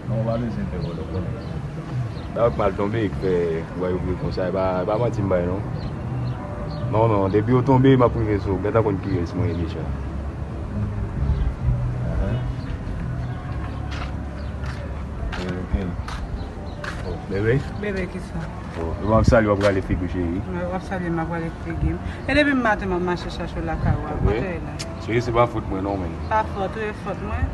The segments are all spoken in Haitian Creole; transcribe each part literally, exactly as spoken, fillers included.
Non, w pa bezwen pè, bro, w konnen. Bagay mal tonbe, ki fè w wè yo vre konsa. E pa, e pa manti m bay, non. Non, non, depi yo tonbe, m ap rive sou ou. Gentan konn kiyès mwen ye deja. Aham. Eh, ok. Oh, bebe? Bebe, kisa? Oh, e w ap salye, w ap rale figi w, cheri? Mwen, w ap salye, m ap rale figi m. E depi maten, m ap mache chache w lakay ou a. Kote w ye la? Cheri, se pa fòt mwen, non, men. Pa fòt ou, e fòt mwen.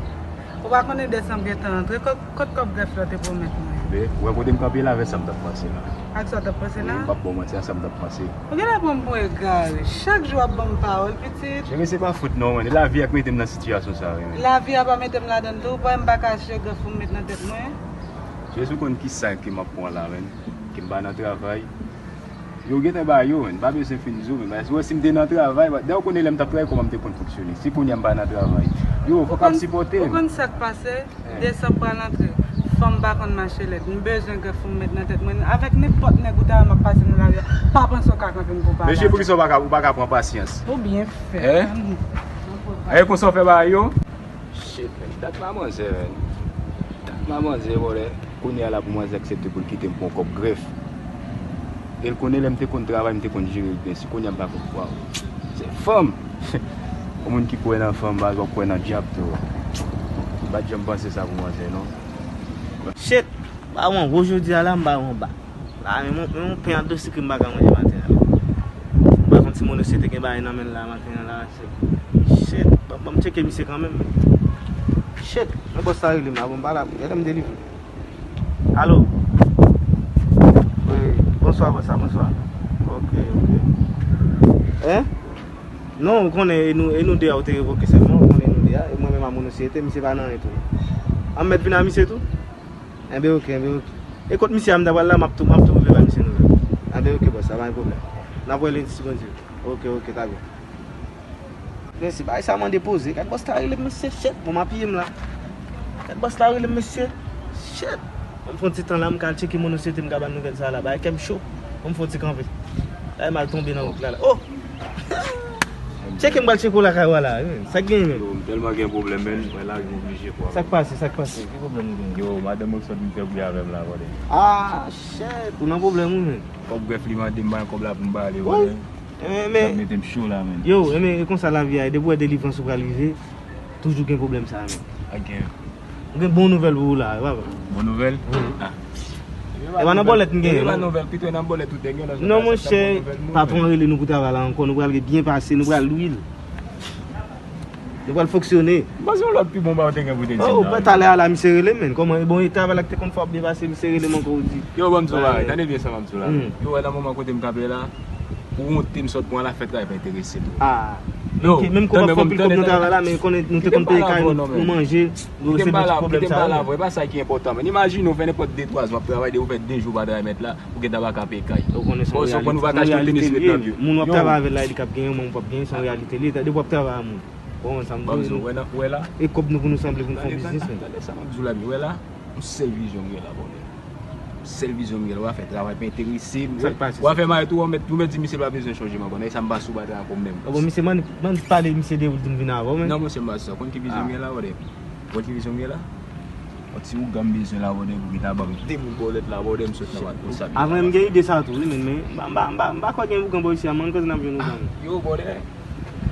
Ou pa konnen desanm gentan antre. Kot, kot kòb grèf la w te pwomèt mwen? Be, ou wè kote m kanpe la, avè sa m t ap panse la. Ak sa w t ap panse la? Wi, m p ap ba w manti, a sa m t ap panse. Ou genlè pran m pou egare. Chak jou w ap ban m pawòl, pitit. Cheri, se pa fòt non, men. E lavi a k mete m nan sitiyasyon sa a, wi, men. Lavi a pa mete m ladan l tou. Ou pa wè m pa ka achte grèf pou m met nan tèt mwen? Cheri, si w konn kisa ke m ap pran la, men. Ke m pa nan travay. Yo gentan ba yo, men. Pa bezwen fin di w, men. Paske wè, si m te nan travay, dayè w konnen lè m t ap travay, kòman m te konn fonksyone. Si kounye a m pa nan travay. Yo, fòk ap sipòte m. Ou konn sa k pase? Desanm pral antre. Fanm pa konn mache lèd. M bezwen grèf pou m met nan tèt mwen. Avèk nenpòt nèg ou ta wè m ap pase nan lari a, pa panse w ka kanpe m pou pale avè m. Mesye, poukisa w pa ka, ou pa ka pran pasyans? Ou byen fèt. Hein? Aye konsa w fè bagay yo? Shit, men. Dat pa manzè, men. Dat pa manzè, vòlè. Kounye a la pou manzè aksepte pou l kite m pou yon kòb grèf. E l konnen lè m te konn travay, m te konn jere l byen. Si kounye a m pa konn, waw. Se fanm! Yon moun ki kwè nan fanm, bagay w kwè nan dyab tou. M pa t janm panse sa pou manzè, non. Shit! M ba w yon wo jodi a la, m ba w yon ba. La, men yon, men yon pen ak de sikri m pa ka manje maten an. M pa konn si Monosye te gen bagay nan men l la maten an la, shit. Shit, ban, ban m tcheke misye kanmenm. Shit, men bòs la rele m la, bon, m pale avè l, lè m delivre. Alo? Wi, bonswa, bòs la, bonswa. Ok, ok. Hein? Non, ou konnen, e nou, e nou de a ou te revoke sèlman, ou konnen nou de a, e mwen menm a Monosye te, misye pa nan anyen tou. An m mèt vin a misye tou? Enben, ok, enben, ok. E kot misye a m ta pral la, m ap tou, m ap tou rive bay misye nouvèl. Enben, ok, bòs, sa pa gen pwoblèm. N ap wè lendi si Bondye vle. Ok, ok, ta byen. Men si bagay sa mande poze, gad bòs la rele m, mesye, shit, bon, m apiye m la. Gad bòs la rele m, mesye, shit. Ban m fè yon ti tan la, m ka al tcheke Monosye te, m ka ba l nouvèl sa la, bagay kè m cho. Ban m fè yon ti kanpe. Bagay mal tonbe nan wout la, la. Oh! Tcheke m pral tcheke w lakay ou a la, wi. Sa k genyen menm? Yo, m tèlman gen pwoblèm, men, mwen la, m oblije kwa. Sa k pase, sa k pase? Ki pwoblèm ou genyen? Yo, madanm mwen sot vin fè bri avè m la, brother. Ah, shit, ou nan pwoblèm ou menm. Kòb grèf li mande m, ba l kòb la pou m ba li, brother. Sa mete m cho la, men. Yo, men, e konsa lavi a ye, depi w wè delivrans ou pral rive, toujou gen pwoblèm sa a, men. Ok. M gen bon nouvèl pou ou la, papa. Bon nouvèl? Wi. Ah. E pa nan bòlèt m genyen, non. Nouvèl, pito nan bòlèt ou te gen, non, monchè, patwon an rele nou pou travay la ankò, nou pral gen byen pase, nou pral lwil. Nou pral fonksyone. M panse yon lòt pi bon bagay ou te gen pou te di m nan. Oh, talè a la, misye rele m, men. Kòman, bon, e travay la ki te konn fè w ap byen pase, misye rele m ankò, ou di. Yo, ban m di w bagay, tande byen sa m ap di w la. Yo, wè nan moman kote m kanpe la, ou wonte m sot pran la, fè travay pa enterese m. Ah. Yo, ok, menm kou w ap fè w pikòp nan travay la, men konnen nou te konn peye kay, nou manje, nou resevwa ti pwoblèm sa yo. Kite m pale avè w, e pa sa ki enpòtan, men imajine w fè nenpòt de twa zwa w ap travay, depi w fè de jou w pa travay mèt la, ou gentan pa ka peye kay. Ou konnen se yon reyalite, se yon reyalite li ye. Moun w ap travay avè l la, li k ap genyen, moun w p ap genyen, se yon reyalite li ye. Depi w ap travay a moun. Bon, sa m di w, wè la. E kòb nou pou nou sanble pou nou fè yon biznis, men. Tande sa m ap di w la, men, wè la. Yon sèl vizyon m gen la, bòdè. Yon sèl vizyon m gen la, w a fè travay pa enterese m. Sa k pase? W a fè mare tou, w a mèt, w mèt di misye pa bezwen chonje m ankò. Nan sa m pa sou batay ankò menm. Bon, misye, man, man pale misye de ou l di m vin avè w, men. Non, monchè, m pa sou sa. Konn ki vizyon m gen la, bòdè? Konn ki vizyon m gen la? Yon ti ougan m bezwen la, bòdè, pou gentan ban m de boul bòlèt la, bòdè, m sot nan responsabilite. Avan m gen ide sa tou, wi, men, men, m pa, m pa, m pa, m pa kwè gen ougan bò isi a, man, kote n ap jwenn ougan? Yo, bòdè,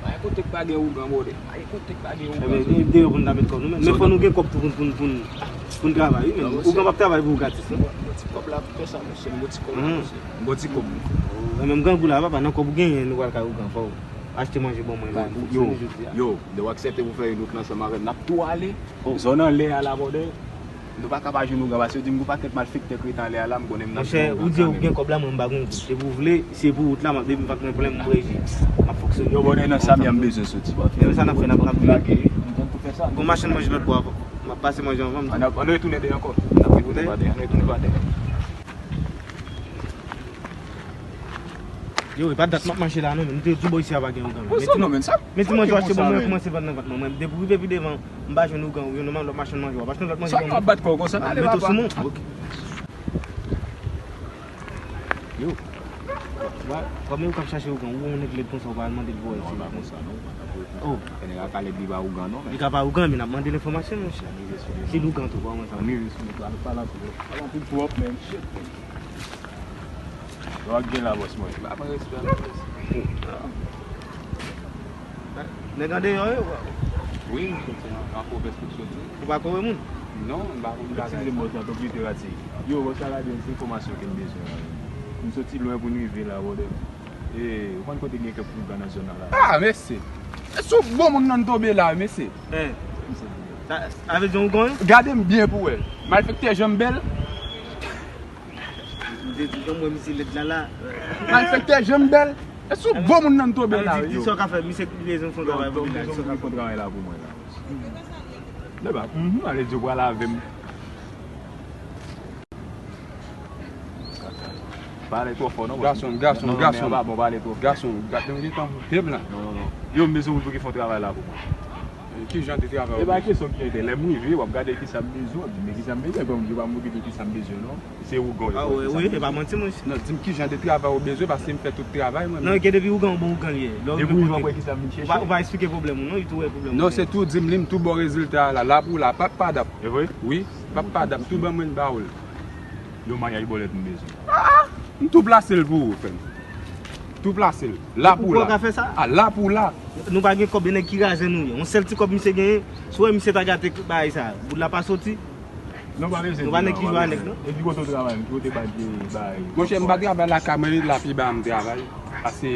pa gen kote k pa gen ougan, bòdè. Pa gen kote k pa gen ougan. Ebyen, gen ide yo pou n ta met kòb nou, men, men fò nou gen kòb tou pou n, pou n, pou n, pou n travay, wi, men ougan p ap travay pou ou gratis, non. M gon ti kòb la pou fè sa, monchè, m gon ti kòb la, monchè. M gon ti kòb. Ou menm grangou la, papa, nan kòb ou genyen, nou pral kay ougan, fò w achte manje ban mwen la, m fonksyone jodi a. Yo, yo, lè w aksepte pou fè yon wout la ansanm avè m, n ap tou ale. Zòn anlè a la, bòdè. Nou pa ka pa jwenn ougan, paske yo di m gon pakèt malfektè k rete anlè a la, m konnen m nan jwenn ougan kanmenm. Monchè, ou di ou gen kòb la, mwen m pa gen wout. Depi w vle, se pou wout la, m ap, depi m pa gen pwoblèm, m prè, m ap fonksyone. Yo, bòdè, nan sa m ye a, m bezwen soti, bòdè. Men sa n ap fè, n ap, n ap lage. M konn tou fè sa. Gon machann manje lòt bò a, m ap pase manje anvan m. Ann, ann retounen de ankò. N ap retounen pa dèyè, ann retounen pa dèyè. Yo, e pa dat m ap mache la non, men m te di w bò isi a pa gen ougan. Mete manje w achte ban mwen, kòmanse vann nan vant mwen. Mwen, depi w rive pi devan, m pa jwenn ougan ou yo non, men lòt machann manje w ap achte lòt manje pou ou. Sa w ap bat kò konsa, ale papa. Yo. Wè, kòm yo k ap chache ougan, ou wè yon nèg lèd konsa, ou pa al mande l voye. Non, pa konsa, non. Oh. Nèg la ka lèd, li pa ougan, non, men. Li ka pa ougan, men n ap mande l enfòmasyon, monchè. Li ougan tou, kòman sa? Ann rive sou moto, ann pale anpil. Pale anpil twòp, men. Shit, men. Yo ak gen la, bòs mwen. M pa pran respè, non, bòs. Nèg an deyò, yo, bro. Wi, m soti an, an pwovens pou soti. Ou pa kore moun? Non, m pa konn bagay. Eskize m, bòs, nan tou literati. Yo, bòs la, gade enfòmasyon ke m bezwen la. M soti lwen pou n rive la, brother. E, ou konn kote gen kèk ougan nan zòn nan la? Ah, mesye. E sou bon moun nan n tonbe la, mesye. Sa, sa vle di yon ougan, wi? Gade m byen pou wè. Malfektè, jan m bèl. M te di, jan m wè misye lèd la, la. Malfektè, jan m bèl. E sou bon moun nan n tonbe la, wi. Di sa w ka fè, misye ki bezwen fè yon travay pou li la, di sa w ka fè. Fè yon travay la pou mwen la. Lè ba, mhm, ale di w pral avè m. Pale twò fò non, gason, gason, gason. Gason, gade m gentan moute m la. Non, non, non. Yo, m bezwen moun pou ki fè yon travay la pou mwen. Ki jan de travay ou bezwen? E pa kesyon ki jan de, lè m rive, w ap gade kisa m bezwen, w ap di men kisa m bezwen, bon, yo pa m okipe kisa m bezwen non. Se ougan yo. Ah, wi, wi, e pa manti, monchè. Non, di m ki jan de travay ou bezwen, paske m fè tout travay mwen. Non, ke depi ougan, bon ougan li ye. Depi ou rive, w ap wè kisa m vin chèche. Ou pa, ou pa eksplike pwoblèm ou non, li tou wè pwoblèm ou. Non, se tou di m li, m tou ba w rezilta a la, la pou la, p ap padap. E vre? Wi, p ap padap, tou ban mwen m ba w l. Yon maryaj bòlèt m bezwen. Ah, ah! M tou plase l pou ou, frè m. Tou plase l. La pou la. Ou kwè w ka fè sa? Ah, la pou la. Nou pa gen kòb, e nèg ki raje nou ye. Yon sèl ti kòb misye genyen, si w wè misye ta gate bagay sa, boul la pa soti. Nou pa nèg ki jwe a nèg, non. E ki kote w travay? Ki kote badje bay? Monchè, m pa travay lakay mwen, e la pi ba m travay. Paske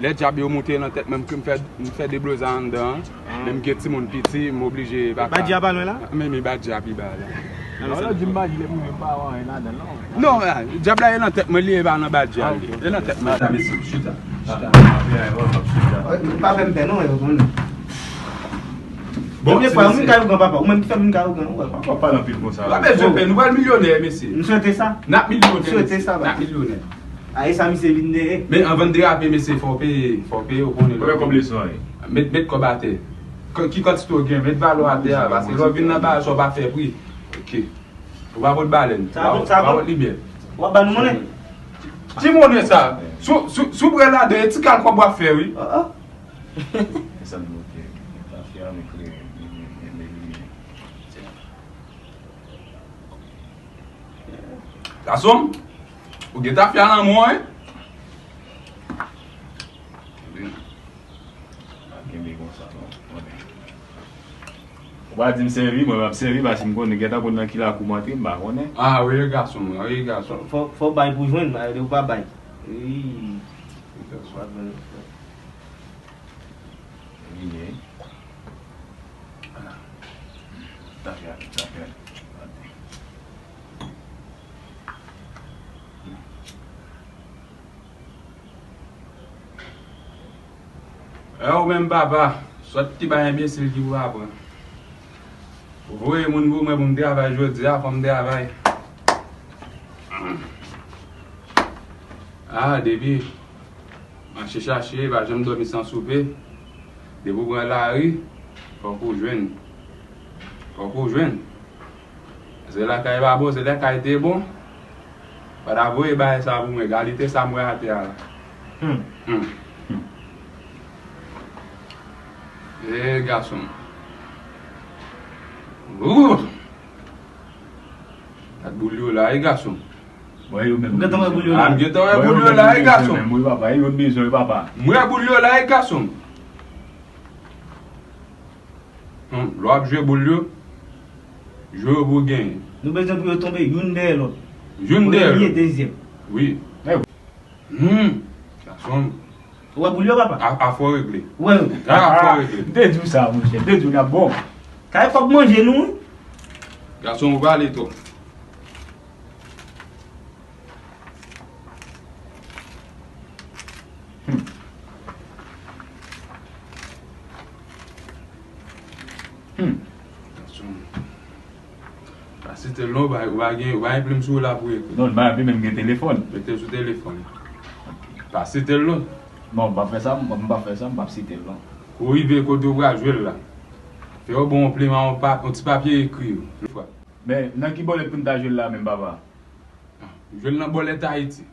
lè dyab yo moute nan tèt mwen, m fè, m fè debloza anndan an. Men m gen timoun piti, m oblije pa ka. Badje a pa lwen la? Men, men badje a pi ba la. Non, lè w di m badje, lè m rive, m pa wè anyen ladan l, non. Non, ah, dyab la e nan tèt mwen, li e pa nan badje a, li. E nan tèt mwen. Chita, chita. Pa fè m pè, non, yo konnen. Bon, premye fwa, moun ka ougan, papa. Ou menm ki fè moun ka ougan, ou wè. Papa, w ap pale anpil konsa. Pa bezwen pè, nou pral milyonè, mesye. M swete sa. N ap milyonè, mesye. M swete sa, papa. N ap milyonè. A, e sa misye vin dèyè. Men anvan n derape, mesye, fò w peye, fò w peye, ou konnen. Premye kòb leson an ye. Met, met kòb atè. K-, ki kantite w gen, met valè w atè a, paske lè w vin nan bagay sa, w pa fè pri. Ok. Ou pa pot balèn. Sa bon, sa bon. Ou pa pot limyè. W ap ba nou monnen? Ti monnen sa. Sou, sou, sou prè ladan, e ti kalkòb w ap fè, wi. Ah, ah. E sa n bloke. Tafya, men kleren, men, men, men limyè. Gason m, ou gen tafya nan men w, wi. Pa kenbe konsa, non. Ou pa di m sèvi, mwen m ap sèvi, paske m konnen, gentan konn nan ki lakou m antre, m pa konnen. Ah, wi, gason m, wi, gason. Fò, fò, fò bay pou jwenn, ou pa bay. Wi. Ou pa jwenn. Wi. Tafya, tafya. E ou menm papa, sòt ti bay enbesil ki pou pa pran. Ou voye moun pou mwen pou m travay jodi a, fò m travay. Ah, depi mache chache, pa janm dòmi san soupe. Depi w pran lari, fòk ou jwenn. Fòk ou jwenn. Se lakay pa bon, se lakay te bon. Pa ta voye bagay sa pou mwen, kalite sa m wè atè a la. Hmm. Hmm. E gason. Ooh! Gad boul yo la, e gason. Mwen yo menm. Ou gentan wè boul yo la? Ah, m gentan wè boul yo la, e gason. Mwen yo bezwen, wi, papa. M wè boul yo la, e gason. Hmm, lè w ap jwe boul yo, jwe yo pou w genyen. Nou bezwen pou yo tonbe youn dèyè lòt. Youn dèyè lòt. Premye, dezyèm. Wi. Hmm. Gason. Ou wè boul yo, papa? A, a fò regle. Ou wè yo? A, a fò regle. M te di w sa, monchè. M te di w n ap bon. Kay kòb manje nou, wi. Gason, ou pale twòp. Hmm. Hmm. Gason. Pa site l non, ou pa, ou pa gen, ou pa gen plim sou ou la pou ekri. Non, m pa gen plim, men m gen telefòn. Mete l sou telefòn. Pa site l non. Non, m p ap fè sa, m, m p ap fè sa, m p ap site l non. Kou w rive kote w pral jwe l la, fè yo ba w yon plim ak yon pa, yon ti papye ekri yo. Men, nan ki bòlèt pou n ta jwe l la menm, papa? Jwe l nan bòlèt Ayiti.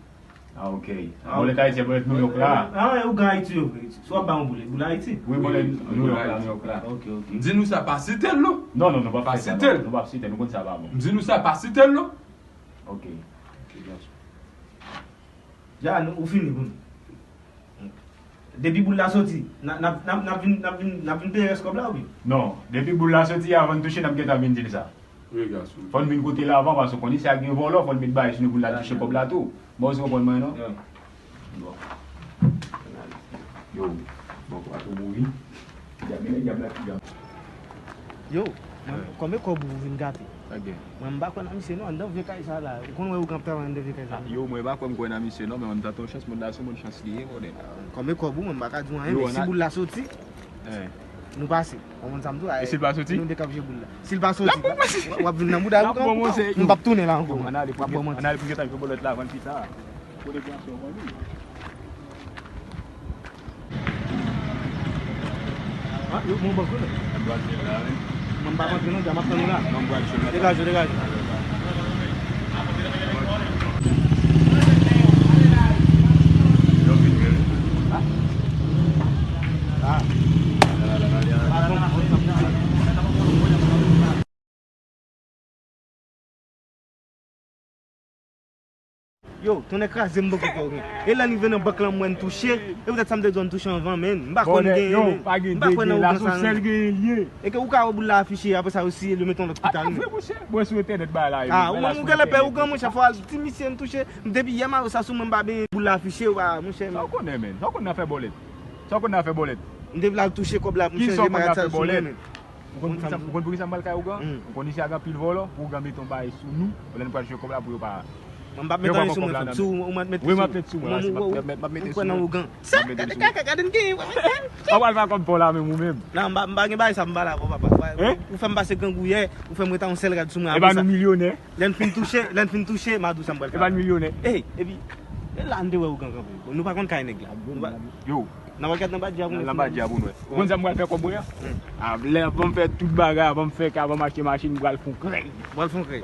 Ah, ok. Ah, bòlèt Ayiti, bòlèt Nouyòk la. Ah, e ougan Ayiti yo vre. Si w ap ba yon bòlèt, bòlèt Ayiti. Wi, bòlèt Nouyòk la, Nouyòk la. Ok, ok. M di nou sa, pa site l non. Non, non, non, pa fè sa, non. Nou pa site l, nou konn sa pa bon. M di nou sa, pa site l non. Ok. Ok, gason. Ja, nou, ou fini pou nou. Depi boul la soti, n a, n a, n a, n a vin, n a vin, n a vin peye rès kòb la, wi. Non, depi boul la soti, avan n touche, n ap gentan vin di l sa. Wi, gason. Fò n vin kote l avan, paske w konn isi a gen vòlò, fò n met bagay sou nou pou l al touche kòb la tou. Bon, ou konprann mwen, non? Bon. Yo, bon, pa tou mouri. Dyab, men dyab la ki dyab. Yo, mwen, kòm e kòb ou vin gate. Mwen, m pa kwè nan misye non, anndan vye kay sa la. Ou konn wè ougan ap travay anndan vye kay sa la. Yo, mwen pa kwè m kwè nan misye non, men an m tante yon chans, moun la se moun chans li ye, konnen. Kòm e kòb ou, mwen, m pa ka di w anyen, men si boul la soti, nou pase. Ou konprann sa m di w la? E si l pa soti? Nou de k ap jwe boul la. Si l pa soti, w ap vin nan bouda ougan ankò. M p ap tounen la ankò. Ann ale pou gentan jwe bòlèt la avan l pita. Kote pou aswè w konn li. Ah, yo, mwen, bon, konnen. Mwen pa rantre non, dja m ap tann ou la. Degaje, degaje. Ah. Yo, tonnè kraze m, m poko kwè okenn. E lè n rive nan bank lan, m wè n touche. E poutèt sa m te di w n touche anvan, men m pa kwè n genyen, men. M pa kwè nan ougan sa non. E ke ou ka wè boul la afiche, apre sa yo siye l, yo mete yon lòt pita l. Vre, monchè. Mwen sou entènèt bagay la. Ah, ou menm ou genlè pè ougan, monchè, fò al di misye n touche. Depi yè m a wè sa sou mwen, m pa benyen boul la afiche, monchè. Sa w konnen, men. Sa w konn nan fè bòlèt. Sa w konn nan fè bòlèt. M te vle al touche kòb la pou m chanje bagay sa sou mwen, men. Ou konn poukisa, ou konn poukisa m pral kay ougan? Ou konn isi a gen anpil vòlò, pou ougan mete yon bagay sou nou, lè n pral jwe kòb la pou yo pa. Mwen m p ap met anyen sou mwen, frè m. Si ou, ou mèt met sou mwen. Wi, m ap met sou mwen. Ou kwè nan ougan? Sa, gade kaka, gade n genyen. Ou pral fè kòb pa w la menm ou menm. Non, m pa, m pa gen bagay sa, m pa la, papa. Ou fè m pase grangou yè, ou fè m ret a yon sèl rad sou mwen. Epa nou milyonè. Lè n fin touche, lè n fin touche, m a di w sa m pral fè. Epa nou milyonè. Ey, epi, e la n te wè ougan kanpe. Nou pa konn kay nèg la. Yo. N a wè gad nan badya pou nou. Nan badya pou nou. Ou konn sa m pral fè kòb mwen an? Lè, avan m fè tout bagay, avan m fè kay, avan m achte machin, m pral fè yon krèy. M pral fè yon krèy.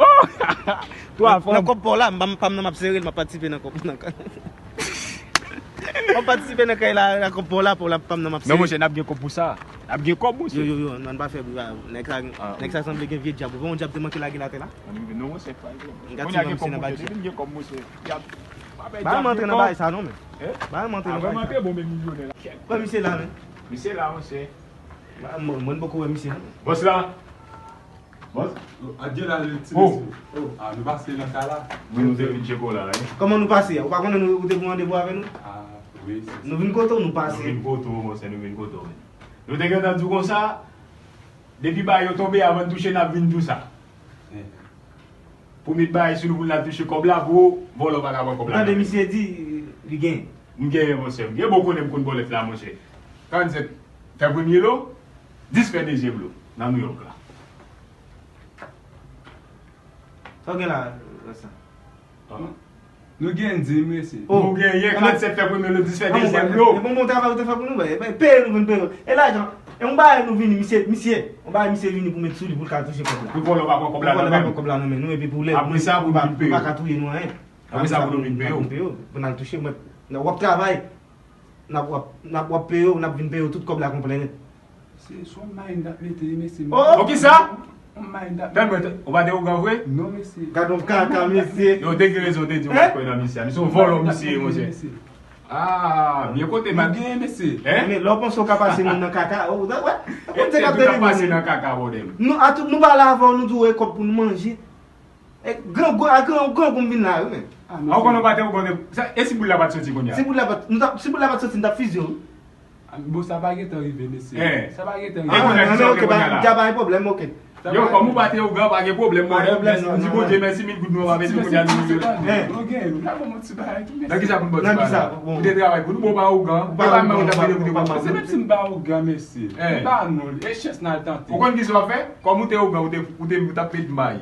Twa fanm. Nan kòb pa w la, m pa m nan m ap sere l, m ap patisipe nan kòb nan kay. M ap patisipe nan kay la, nan kòb pa w la, pa w la, pa m nan m ap sere. Non, monchè, n ap gen kòb pou sa. N ap gen kòb, monchè. Yo, yo, yo, ann pa fè bri, nèg sa, nèg sa sanble gen vye djab. Ou wè yon djab te manke lage l atè la? Non, monchè, pa gen. Kounye a gen kòb, monchè. Vin gen kòb, monchè. Ba m antre nan bagay sa non, men. Ba m antre nan bagay sa. Bon, misye la, men. Misye la, monchè. Mwen, mwen poko wè misye non. Bòs la. Bòs. Adye la, ti mesye. Ah, nou pase nan kay la. Wi, nou te vin tcheke w la, wi. Kòman nou pase a? Ou pa konnen nou, ou te gen randevou avè nou? Ah, wi, se sa. Nou vin kote w, nou pase. Nou vin kote w, monchè, nou vin kote w, men. Nou te gentan di w konsa, depi bagay yo tonbe, avan n touche, n ap vin di w sa. Pou met bagay sou nou pou n al touche kòb la, pou vòlò pa ka pran kòb la. Tande, misye di li genyen. M genyen, monchè. M genyen, bon, konnen m konn bòlèt la, monchè. Karannsèt, fè premye lo, dis fè dezyèm lo, nan Nouyòk la. Sa w gen la, Rasta? Nou gen di, mesye. Nou genyen karannsèt fè premye lo, dis fè dezyèm lo. E bon, bon travay ou te fè pou nou, bèy. Peye nou vin peye. E lajan, e yon bagay nou vini, misye, misye, yon bagay misye vini pou met sou li pou l ka touche kòb la. Pou vòlò pa pran kòb la nan men nou. Pou vòlò pa pran kòb la nan men nou, epi pou lè, apre sa, pou nou vin peye w. Pa ka touye nou anyen. Apre sa, pou nou vin peye w. Pou n al touche, mwen, w ap travay, n ap, w ap, n ap, w ap peye w, n ap vin peye w tout kòb la konplè nèt. Se, se yon mind ap mete, mesye. Oh! Pou kisa? Yon mind ap mete. Ou pa te ougan vre? Non, mesye. Gad yon kaka, mesye. Yo, te gen rezon, te di w pa kwè nan misye. Misye yon vòlò, misye, monchè. Ah, byen kote, man. Gen, mesye. Hein? Men lè w panse w ka pase moun nan kaka, ou wè? Ou te ka pase nan kaka, bòdèm. Nou, a tout, nou pale avè w, nou di w e kòb pou nou manje. E grangou, a gran, grangou m vin la, wi, men. Ah, ou konnen w pa te, ou konnen, sa, e si boul la pa t soti kounye a? Si boul la pa t, nou t ap, si boul la pa t soti, n t ap fizye w, wi. Ah, bon, sa pa gentan rive, mesye. Sa pa gentan rive. Ah, non, men, ok, pa, pa gen pwoblèm, ok. Yo, kòm ou pa te ougan, pa gen pwoblèm, mwen, m di Bondye mèsi, mil goud nou pa mete kounye a, nou milyonè. Nou gen, nou la, bon, ti bagay, ki mesye. Nan kisa pou n bò ti bagay? Ou te travay pou nou, bon, pa ougan. Ou pa ougan, ou pa ougan. Se menm si m pa ougan, mesye. M pa non, e chans n al tante. Ou konn kisa w ap fè? Kòm ou te ougan, ou te, ou te, ou t ap met may.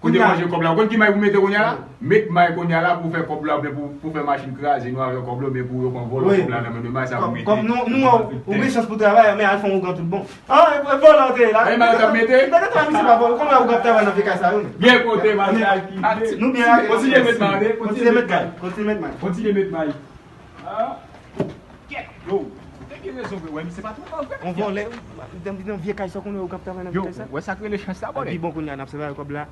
Kote manje kòb la? Ou konn ki may pou mete kounye a la? Met may kounye a la pou fè kòb la, oubyen pou, pou fè machin kraze nou avè kòb la, oubyen pou yo pran vòlò kòb la nan men nou. May sa pou mete. Kòm nou, nou, ou gen chans pou travay, men al fè yon ougan tout bon. Ah, e vòlò te la. E may yo t ap mete? Mwen te travay, misye pa vòlò. Kòm la ou ap travay nan vye kay sa yo? Byen kote, may sa ki. Nou byen. Kontinye met may, kontinye met may. Kontinye met may, kontinye met may. Kontinye met may. Ah. Kèt, yo. Ou te gen rezon vre, wè, misye pa twò mal vre. On vòlè, wi. Nan vye kay sa, konnen ou ap travay nan vye kay sa. Yo, wè sa k rele chans la, bòdè. Pi bon kounye a, n ap sèvi ak kòb la.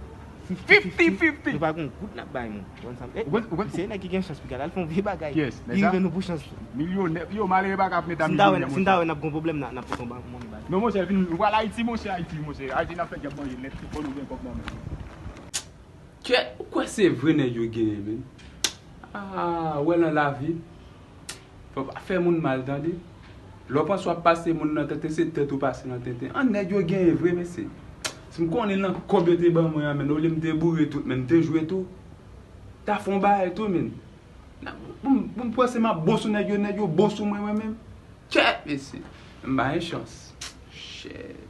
Fifty fifty. Nou pa gon goud n ap bay moun. Ou konn sa m, eh, ou konn, ou konn, se nèg ki gen chans, piga l al fè yon vye bagay. Yes, li rive nou pou chans. Milyonè, yo, malere pa ka ap met a milyonè. Si m ta wè n ap gon pwoblèm, n ap pote yon bank money bay. Non, monchè, vin, ou pral Ayiti, monchè, Ayiti, monchè. Ayiti, n ap fè djab manje nèt, fò nou gen kòb nan men. Kè, ou kwè se vre nèg yo genyen, men? Ah, wè nan lavi. Fò pa fè moun mal, tande. Lè w panse w ap pase moun nan tenten, se tèt ou pase nan tenten. An nèg yo genyen vre, mesye. Si m konnen nan kòb yo te ban mwen an, men, olye m te boure tout, men, m te jwe tou. Ta fè yon bagay tou, men. Pou m, pou m panse m ap bon sou nèg yo, nèg yo bon sou mwen, mwen menm. Kèt, mesye. M pa gen chans. Shit.